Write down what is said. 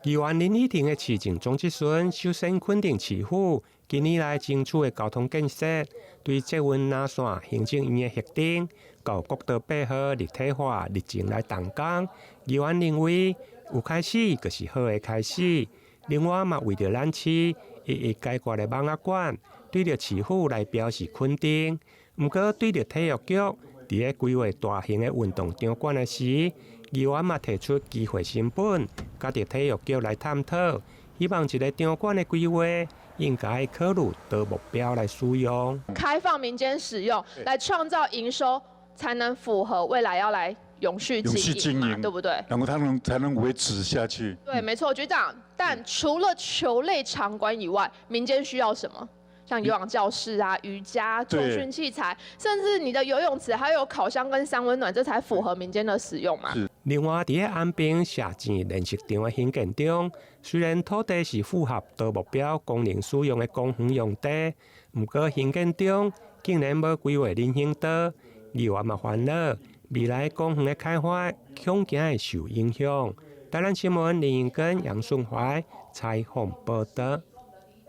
議員林依婷的市政總質詢，首先肯定市府近年來爭取的交通建設，對捷運藍線行政院的核定，到國道8號立體化日前來動工。議員認為有開始就是好的開始。另外嘛，為著咱市一一解決的網仔館，對著市府來表示肯定。毋過對著體育局佇咧規劃大型的運動場館的時，議員嘛提出機會成本，佮著體育局來探討，希望一个場館的規劃應該考慮多目標來使用。開放民間使用，來創造營收，才能符合未來要來永續經營，對不對？然後他能才能維持下去。對，沒錯，局長。但除了球類場館以外，民間需要什麼？像有氧教室啊、瑜伽、重訓器材，甚至你的游泳池，還有烤箱跟三溫暖，這才符合民間的使用嘛。另外，佇咧安平射箭練習場的興建中，雖然土地是符合多目標功能使用的公園用地，毋過興建中竟然無規劃人行道，議員嘛煩惱未來公園的開發恐驚會受影響。台南新聞林英根、楊順懷採訪報導。